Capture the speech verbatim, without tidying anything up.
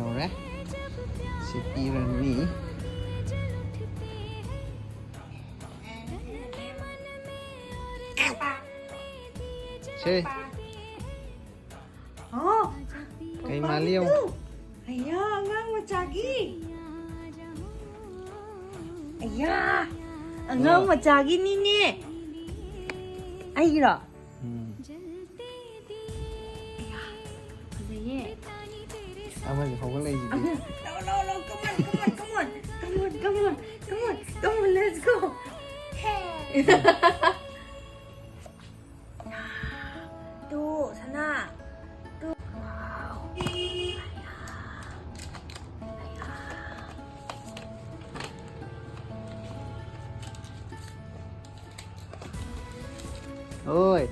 ꯍꯧꯔꯦ꯫ ꯁꯤ ꯄꯤꯔꯅꯤ꯫ ꯁꯦ꯫ ꯑꯣ꯫ ꯀꯩ ꯃꯥꯜꯂꯤ ꯌꯦꯡꯉꯨ꯫ ꯑꯌꯥ, ꯑꯉꯥꯡ ꯃꯆꯥꯒꯤ꯫ ꯑꯌꯥ, ꯑꯉꯥꯡ ꯑꯣ꯫ ꯃꯆꯥꯒꯤꯅꯤꯅꯦ꯫ ꯑꯩꯒꯤꯔꯣ? ꯎꯝ꯫ ꯑꯌꯥ, ꯐꯖꯩꯌꯦ꯫ ꯑꯃꯁꯨ ꯍꯧꯒꯠꯂꯛꯏꯁꯤꯗꯤ꯫ ꯑꯃꯨꯛ, ꯂꯥꯎ, ꯂꯥꯎ, ꯂꯥꯎ, come on, come on, come on, let's go꯫ Two, ꯁꯅꯥ꯫ ꯇꯨ꯫ Wow꯫ ꯑꯣꯏ꯫